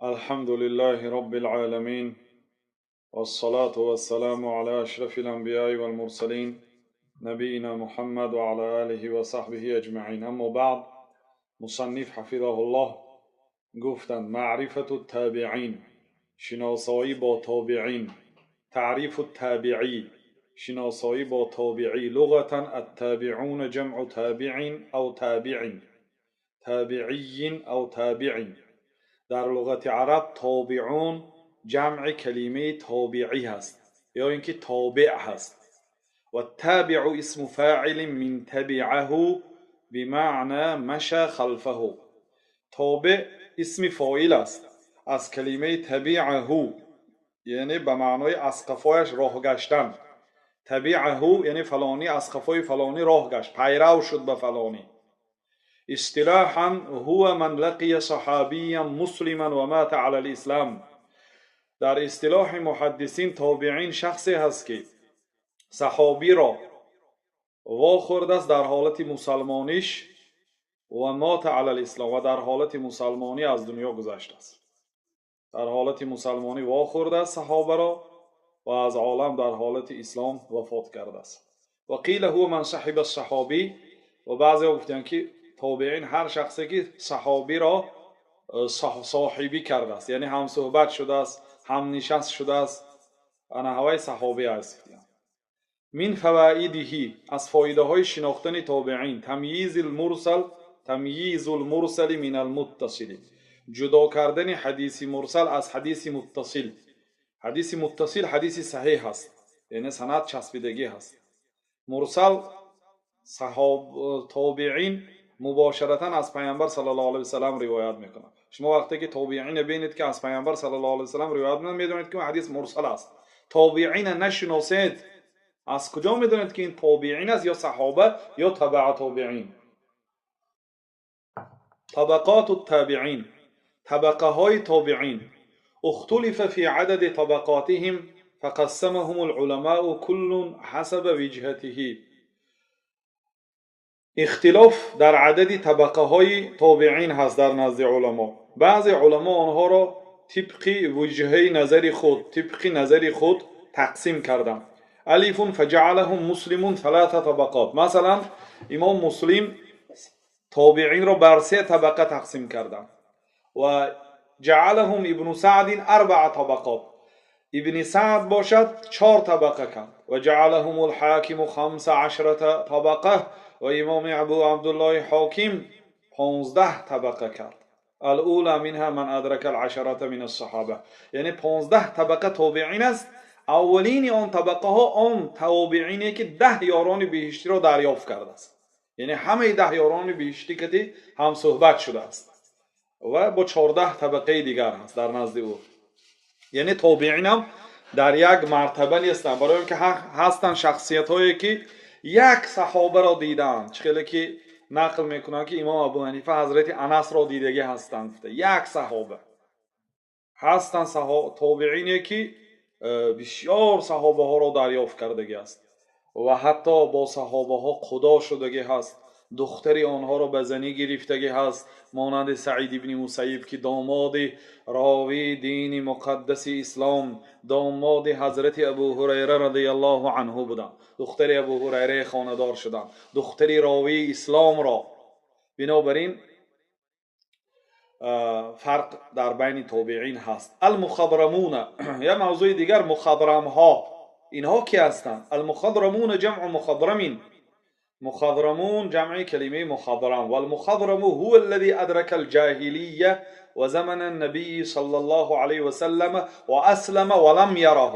الحمد لله رب العالمين، والصلاة والسلام على أشرف الأنبياء والمرسلين، نبينا محمد وعلى آله وصحبه أجمعين. أما بعد، مصنف حفظه الله گفتند: معرفة التابعين، шиносоӣ бо тобиин. تعريف التابعي، шиносоӣ бо тобиӣ. لغة التابعون جمع تابع أو تابع، تابعي أو تابع. Дар луғати араб тобиун ҷамъи калимаи тобиӣ ҳаст ё ин ки тобеъ ҳаст. والتابع اسم فاعل من تبعه بمعنى مشى خلفه. Тобеъ исми фоил аст аз калимаи تبعه, яъне ба маънои аз қафояш роҳ гаштан. تبعه, яъне фалонӣ аз қафои фалонӣ роҳ гашт, пайрав шуд ба фалонӣ. اصطلاحا هو من لقي صحابيا مسلما ومات على الإسلام. Дар истилоҳи муҳаддисин тобиин шахсе ҳаст, ки саҳобиро вохӯрдааст дар ҳолати мусалмониш ومات على الإسلام, ва дар ҳолати мусалмонӣ аз дунё гузаштааст. Дар ҳолати мусалмонӣ вохӯрдааст саҳобаро ва аз олам дар ҳолати ислом вафот кардааст. وقيل هو من صحب الصحابي. Ва баъзеҳо гуфтанд, ки тобиин ҳар шахсе ки саҳобиро соҳибӣ кардааст, яъне ҳамсӯҳбат шудааст, ҳамнишаст шудааст, ана ҳавай саҳобӣ аст. من فوائده, аз фоидаҳои шинохтани тобиин: تمييز المرسل، تمييز المرسل من المتصل, ҷудо кардани ҳадиси мурсал аз ҳадиси муттасил. Ҳадиси муттасил ҳадиси саҳеҳ ҳаст, яъне санад часпидагӣ ҳаст. Мурсал тобиин мубошаратан аз Пайғамбар саллаллоҳу алайҳи васаллам ривоят мекунад. Шумо вақте ки тобиина бинед, ки аз Пайғамбар саллаллоҳу алайҳи васаллам ривоят мекунад, медонед, ки ҳадис мурсал аст. Тобиина нашиносед, аз куҷо медонед, ки ин тобиин аст ё саҳоба ё табаа тобиин? طبقات التابعين, табақаҳои тобиин. اختلف في عدد طبقاتهم، فقسمهم العلماء كل حسب وجهته. Ихтилоф дар адади табақаҳои тобиин ҳаст дар назди уламо. Баъзе уламо онҳоро тибқи вуҷҳаи назари худ, тибқи назари худ тақсим карданд. Алифун فجعلهم مسلم ثلاث طبقات. Масалан, имом Муслим тобиинро бар се табақа тақсим карданд. وجعلهم ابن سعد أربع طبقات. Ибни Саъд бошад, чор табақа кард. وجعلهم الحاكم 15 طبقة. Ва имоми Абу Абдуллоҳи Ҳоким 15 табақа кард. الأولى منها من أدرك العشرة من الصحابة. Яъне 15 табақа тобиин аст. Аввалини он табақаҳо он тобиине, ки 10 ёрони биҳиштиро дарёфт кардааст, яъне ҳамаи 10 ёрони биҳиштӣ кати ҳамсӯҳбат шудааст. Ва бо 14 табақаи дигар ҳаст дар назди ӯ. Яъне тобиинам дар як мартаба нестанд, барои он ки ҳастанд шахсиятҳое, ки як саҳобаро дидаанд. Чӣ хеле ки нақл мекунанд, ки имом Абу Ҳанифа ҳазрати Анасро дидагӣ ҳастанд, гуфта як саҳоба. Ҳастанд тобиине, ки бисёр саҳобаҳоро дарёфт кардагӣ аст ва ҳатто бо саҳобаҳо худо шудагӣ ҳаст, духтари онҳоро ба занӣ гирифтагӣ ҳаст, монанди Саид ибни Мусайиб, ки домоди ровии дини муқаддаси ислом, домоди ҳазрати Абу Ҳурайра радиаллоҳу анҳу буданд. Духтари Абу Ҳурайраи хонадор шуданд, духтари ровии исломро. Бинобар ин фарқ дар байни тобиин ҳаст. المخضرمون, як мавзӯи дигар: мухадрамҳо инҳо ки ҳастанд? المخضرمون جمع مخضرم. مخضرمون ҷамъи калимаи مخضرم. والمخضرم هو الذي أدرك الجاهلية وزمن النبي صلى الله عليه وسلم وأسلم ولم يره.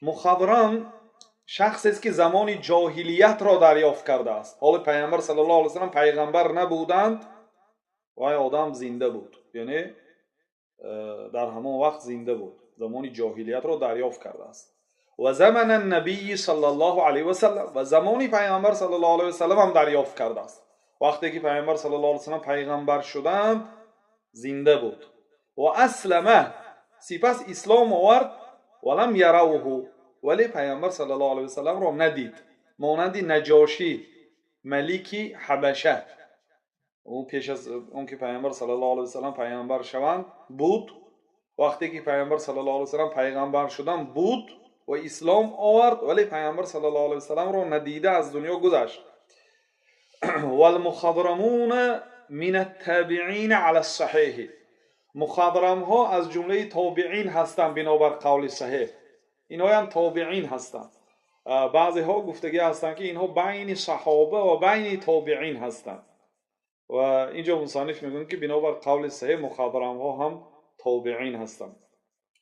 Мухадрам шахсест, ки замони ҷоҳилиятро дарёфт кардааст. Ҳоли Пайғамбар саллаллоҳу алайҳи васаллам пайғамбар набуданд, вай одам зинда буд, яъне дар ҳамон вақт зинда буд, замони ҷоҳилиятро дарёфт кардааст. وزمن النبي صلى الله عليه وسلم, ва замони Пайғамбар саллаллоҳу алайҳи васаллам ҳам дарёфт кардааст. Вақте ки Пайғамбар саллаллоҳу алайҳи васаллам пайғамбар шуданд, зинда буд. وأسلم, сипас ислом овард. ولم يره, вале Пайғамбар саллаллоҳу алайҳи васалламро надид, монанди Наҷошӣ, малики Ҳабаша. Ӯ пеш аз он ки Пайғамбар саллаллоҳу алайҳи васаллам пайғамбар шаванд буд. Вақте ки Пайғамбар саллаллоҳу алайҳи васаллам пайғамбар шудан буд ва ислом овард, вале Пайғамбар саллаллоҳу алайҳи васалламро надида аз дунё гузашт. Валмухадрамуна мин аттабиина ала ссаҳиҳ. Мухадрамҳо аз ҷумлаи тобиин ҳастанд бинобар қавли саҳеҳ. Инҳоям тобиин ҳастанд. Баъзеҳо гуфтагӣ ҳастанд, ки инҳо байни саҳоба ва байни тобиин ҳастанд. Ва инҷо мусанниф мегӯянд, ки бинобар қавли саҳеҳ мухадрамҳо ҳам тобиин ҳастанд.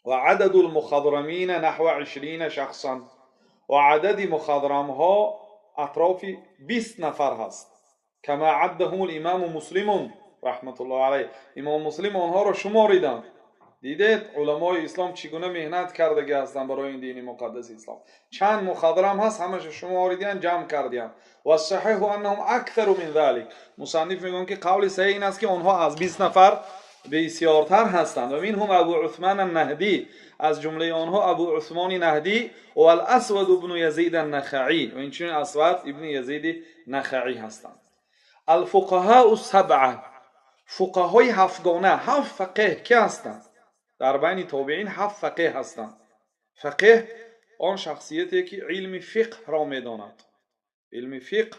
Ва ададу лмухадрамина наҳва 20 шахсан. Ва адади мухадрамҳо атрофи 20 нафар ҳаст. Кама аддаҳум лимаму Муслимун раҳматуллоҳи алайҳ. Имом Муслим онҳоро шумориданд. Дидед, уламои ислом чӣ гуна меҳнат кардагӣ ҳастанд барои ин дини муқаддаси ислом. Чанд мухадрам ҳаст, ҳамаша шуморидиянд, ҷамъ кардиянд. Вассаҳиҳу аннаҳум аксару мин залик. Мусанниф мегӯянд, ки қавли саҳеҳ ин аст, ки онҳо аз 20 нафар бисёртар ҳастанд. Ва минҳум Абу Усман аннаҳдӣ, аз ҷумлаи онҳо Абу Усмони Наҳдӣ, вал Асвад ибну Язид аннахаӣ, ва инчунин Асвад ибни Язиди Нахаӣ ҳастанд. Алфуқаҳау сабъа, фуқаҳои ҳафтгона, ҳафт фақеҳ ки ҳастанд? Дар байни тобиин ҳафт фақеҳ ҳастанд. Фақеҳ он шахсияте, ки илми фиқҳро медонад. Илми фиқҳ,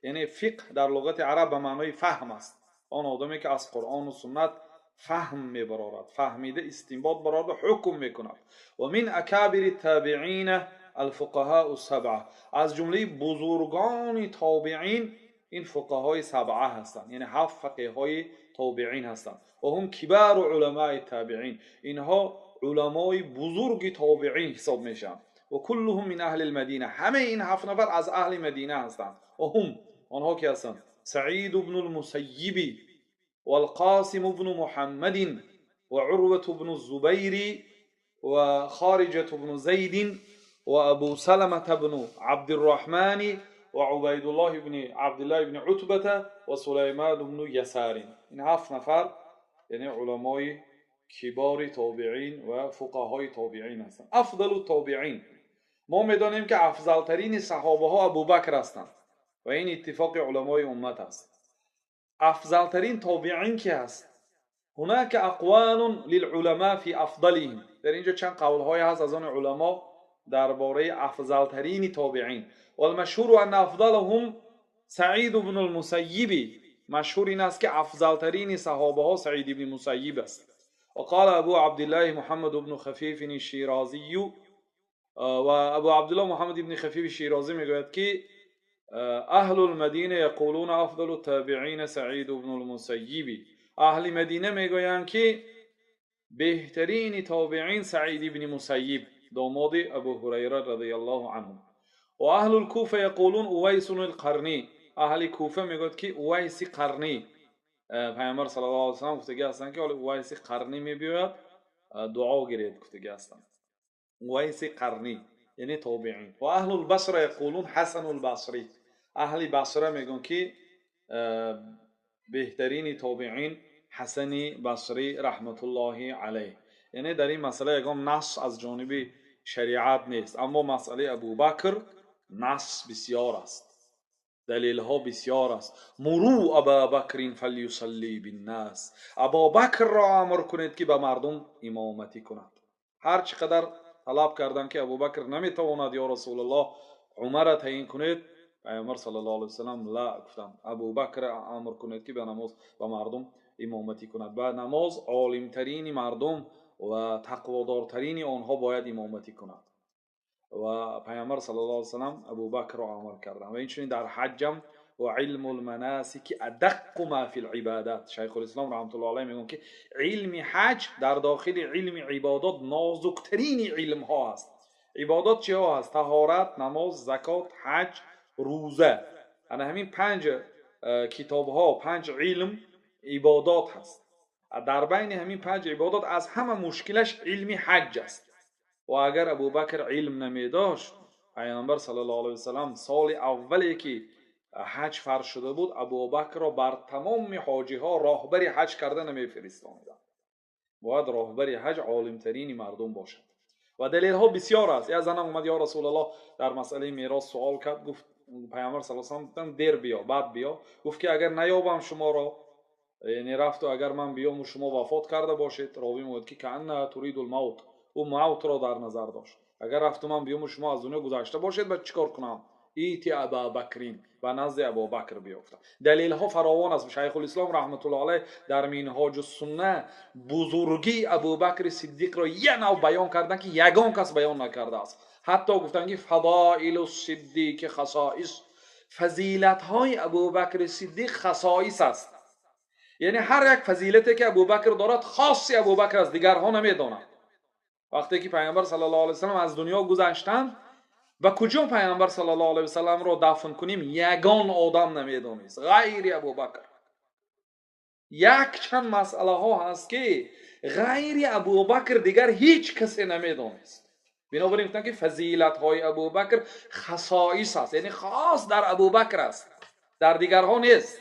яъне фиқҳ дар луғати араб ба маънои фаҳм аст. Он одаме, ки аз Қуръону суннат фаҳм мебарорад, фаҳмида истинбот барорда ҳукм мекунад. Ва мин акабири табиина алфуқаҳау сабъа, аз ҷумлаи бузургони тобиин ин фуқаҳои сабъа ҳастанд, яъне ҳафт фақеҳҳои тобиин ҳастанд. Ва ҳум кибару уламаи табиин, инҳо уламои бузурги тобиин ҳисоб мешаванд. Ва куллуҳум мин аҳли лмадина, ҳамаи ин ҳафт нафар аз аҳли Мадина ҳастанд. Ва ҳум, онҳо ки ҳастанд? Саиду бну лмусайиби валқосиму бну Муҳаммадин ва Урвату бну Зубайри ва Хориҷату бну Зайдин ва Абу Саламата бну Абдирраҳмани ва Убайдуллоҳ ибни Абдуллоҳ ибни Утбата ва Сулайман ибну Ясарин. Ин ҳафт нафар, яъне уламои кибори тобиин ва фуқаҳои тобиин ҳастанд. Афзалу тобиин. Мо медонем, ки афзалтарини саҳобаҳо Абубакр ҳастанд ва ин иттифоқи уламои уммат аст. Афзалтарин тобиин ки ҳаст? Ҳунака ақвалун лилуламо фи афдалиҳим. Дар инҷо чанд қавлҳое ҳаст аз они уламо дар бораи афзалтарини тобиин. Валмашҳуру анна афдалаҳум Саиду бну лмусайиби. Машҳур ин аст, ки афзалтарини саҳобаҳо Саид ибни Мусайиб аст. Вақала Абу Абдиллаҳи Муҳаммад ибну Хафифин Широзию, ва Абу Абдуллоҳ Муҳаммад ибни Хафифи Широзӣ мегӯяд, ки аҳлу лмадина яқулуна афдалу табиина Саиду бну лмусайиби. Аҳли Мадина мегӯянд, ки беҳтарини тобиин Саид ибни Мусайиб, домоди Абу Ҳурайра радиаллоҳу анҳу. Ва аҳлу лкуфа яқулун Увайсун лқарнӣ. Аҳли Куфа мегӯяд, ки Увайси Қарнӣ. Пайғамбар саллаллоҳу алайҳи васаллам гуфтагӣ ҳастанд, ки ҳоло Увайси Қарнӣ мебиёяд, дуо гиред, гуфтагӣ ҳастанд. Увайси Қарнӣ, яъне тобиин. Ва аҳлу лбасра яқулун Ҳасану лбасрӣ. Аҳли Басра мегӯянд, ки беҳтарини тобиин Ҳасани Басрӣ раҳматуллоҳи алайҳ. Яъне дар ин масъала ягон насс аз ҷониби шариат нест, аммо масъалаи Абубакр насс бисёр аст, далелҳо бисёр аст. Муру Аба Бакрин фалюсалли биннас, Абубакрро амр кунед, ки ба мардум имоматӣ кунад. Ҳар чӣ қадар талаб карданд, ки Абубакр наметавонад, ё Расулуллоҳ, Умарра таъин кунед, Пайғамбар саллаллоҳу алайҳи васаллам ла гуфтанд, Абубакр амр кунед, ки ба намоз ба мардум имоматӣ кунад. Ба намоз олимтарини мардум ва тақводортарини онҳо бояд имоматӣ кунад. Ва Пайғамбар саллаллоҳу алайҳи васаллам Абубакрро амр карданд. Ва инчунин дар ҳаҷҷам ва илму лманасики адаққу ма фи либодат. Шайхулислом раҳматуллоҳи алайҳ мегӯянд, ки илми ҳаҷ дар дохили илми ибодот нозуктарини илмҳо аст. Ибодот чиҳо аст? Таҳорат, намоз, закот, ҳаҷ, рӯза. Ана ҳамин панҷ китобҳо, панҷ илм ибодот ҳаст. Дар байни ҳамин панҷ ибодот аз ҳама мушкилаш илми ҳаҷ аст. Ва агар Абубакр илм намедошт, Пайғамбар саллаллоҳу алайҳи васаллам соли аввале, ки ҳаҷ фарз шуда буд, Абубакрро бар тамоми ҳоҷиҳо роҳбари ҳаҷ карда намефиристониданд. Бояд роҳбари ҳаҷ олимтарини мардум бошад. Ва далелҳо бисёр аст. Як занам омад, ё Расулаллоҳ, дар масъалаи мерос суол кард, гуфт Пайғамбар саллаллоҳу алайҳи васаллам гуфтанд: дер биё, баъд биё. Гуфт, ки агар наёбам шуморо? Яъне рафту агар ман биёму шумо вафот карда бошед, ровӣ мегӯяд ки кааннаҳа туридул мавт, ӯ мавтро дар назар дошт. Агар рафту ман биёму шумо аз дунё гузашта бошед, ба чӣ кор кунам? Ити Абабакрин, ба назди Абубакр биёфтам. Далелҳо фаровон аст. Шайхулислом раҳматуллоҳ алайҳ дар Минҳоҷус сунна бузургии Абубакри Сиддиқро як нав баён карданд, ки ягон кас баён накардааст. Ҳатто гуфтанд, ки фадоилу сиддиқи хасоис, фазилатҳои Абубакри Сиддиқ хасоис аст. Яъне ҳар як фазилате ки Абубакр дорад, хоси Абубакр аст, дигарҳо намедонанд. Вақте ки Пайғамбар саллаллоҳу алайҳи васаллам аз дунё гузаштанд, ба куҷо Пайғамбар саллаллоҳу алайҳи васалламро дафн кунем, ягон одам намедонист ғайри Абубакр. Якчанд масъалаҳо ҳаст, ки ғайри Абубакр дигар ҳеҷ касе намедонист. Бинобар ин гуфтанд, ки фазилатҳои Абубакр хасоис аст, яъне хос дар Абубакр аст, дар дигарҳо нест.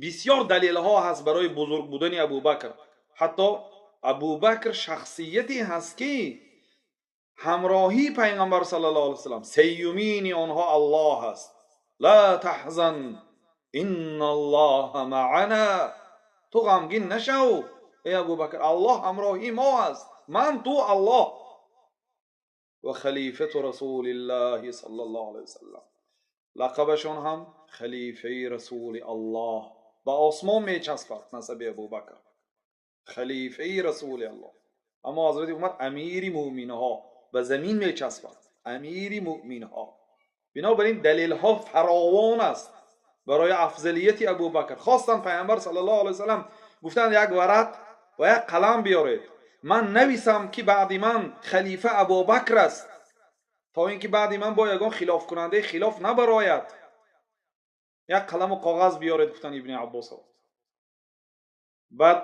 Бисёр далелҳо ҳаст барои бузург будани Абубакр. Ҳатто Абубакр шахсияте ҳаст, ки ҳамроҳии Пайғамбар саллаллоҳу алайҳи васаллам, сеюмини онҳо Аллоҳ аст. Ла таҳзан инналлоҳа маана, ту ғамгин нашав эй Абубакр, Аллоҳ ҳамроҳи мо аст, ман, ту, Аллоҳ. Ва халифату расулиллаҳи саллаллоҳу алайҳи васаллам, лақабашон ҳам халифаи расули Аллоҳ, ба осмон мечаспад насаби Абубакр, халифаи расули Аллоҳ. Аммо ҳазрати Умар амири муъминҳо, ба замин мечаспад, амири муъминҳо. Бинобар ин далелҳо фаровон аст барои афзалияти Абубакр. Хостанд Пайғамбар саллаллоҳу алайҳи васаллам, гуфтанд як варақ ва як қалам биёред, ман нависам, ки баъди ман халифа Абубакр аст, то ин ки баъди ман бо ягон хилофкунандаи хилоф набарояд. Як қаламу коғаз биёред, гуфтанд Ибни Аббосро. Баъд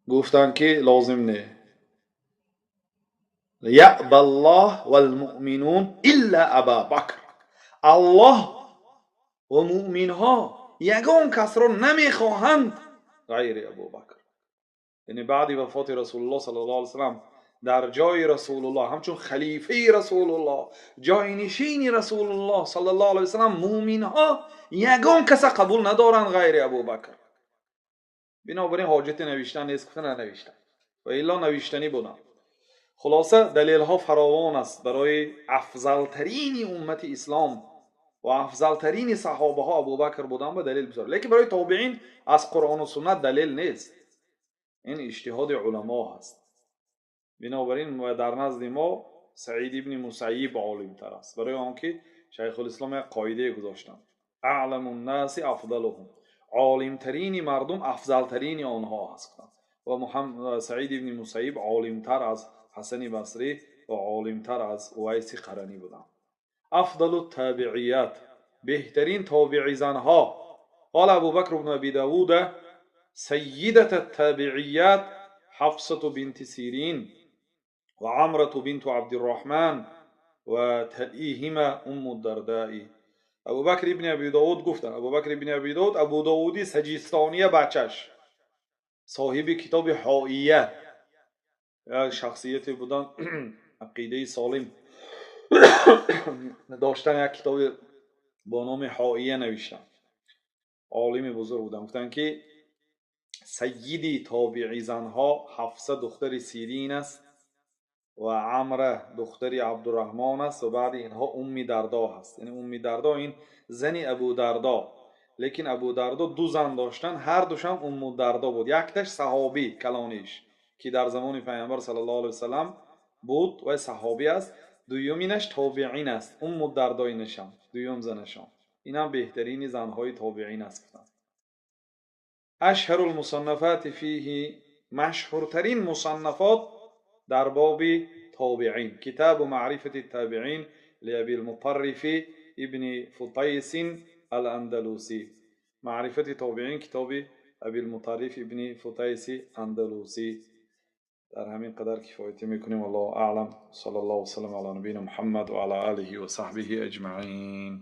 гуфтанд, ки лозим не. Яъбаллоҳ валмуъминун илла Аба Бакр, Аллоҳ ва муъминҳо ягон касро намехоҳанд ғайри Абубакр. Яъне баъди вафоти Расулуллоҳ саллаллоҳу алайҳи васаллам дар ҷои Расулуллоҳ ҳамчун халифаи Расулуллоҳ, ҷойнишини Расулуллоҳ саллаллоҳу алайҳи васаллам, муъминҳо ягон каса қабул надоранд ғайри Абубакр. Бинобар ин ҳоҷати навиштан нест, гуфта нанавиштан, ва илло навиштанӣ буданд. Хулоса, далелҳо фаровон аст барои афзалтарини уммати ислом ва афзалтарини саҳобаҳо Абубакр будан ба далел бисёр. Лекин барои тобеин аз Қуръону суннат далел нест, ин иҷтиҳоди уламо ҳаст. Бинобар ин дар назди мо Саид ибни Мусайиб олимтар аст, барои он ки Шайхулислом як қоидае гузоштанд: аъламу ннаси афдалуҳум, олимтарини мардум афзалтарини онҳо ҳаст. Ва Саид ибни Мусайиб олимтар аз Ҳасани Басрӣ ва олимтар аз Увайси Қаранӣ буданд. Афдалу табиият, беҳтарин тобеизанҳо. Қол Абубакр ибн Аби Давуда: сайидата табиият Ҳафсату бинти Сирин ва Амрату бинту Абдирраҳман ва талиҳима Умму Дардаи. Абубакр ибни Аби Давуд гуфтанд, Абубакр ибни Аби Давуд, Абу Давуди Саҷистония бачаш, соҳиби китоби Ҳоия, як шахсияте буданд, ақидаи солим доштан, як китоби бо номи Ҳоия навиштанд, олими бузург буданд. Гуфтанд, ки сайиди тобеизанҳо Ҳафса духтари Сирин аст ва Амра духтари Абдураҳмон аст ва баъди инҳо Умми Дардо ҳаст. Яъне Умми Дардо ин зани Абу Дардо, лекин Абу Дардо ду зан доштанд, ҳар душам Умму Дардо буд. Якташ саҳобӣ калониш, ки дар замони Пайғамбар саллаллоҳу алайҳи васаллам буд ва саҳобӣ аст, дуюминаш тобеин аст, Умму Дардоинашам дуюм занашон, инам беҳтарини занҳои тобеин аст, гуфтанд. Ашҳару лмусаннафати фиҳи, машҳуртарин мусаннафот дар боби тобеин, китобу маърифати табиин лиабилмутаррифи ибни Футайсин аландалусӣ. Маърифати тобеин, китоби Абилмутарриф ибни Футайси Андалусӣ. Дар ҳамин қадар кифоятӣ мекунем. Аллоҳу аълам. Саллаллоҳу васалам ала набийина Муҳаммад ва ала олиҳи ва саҳбиҳи аҷмаин.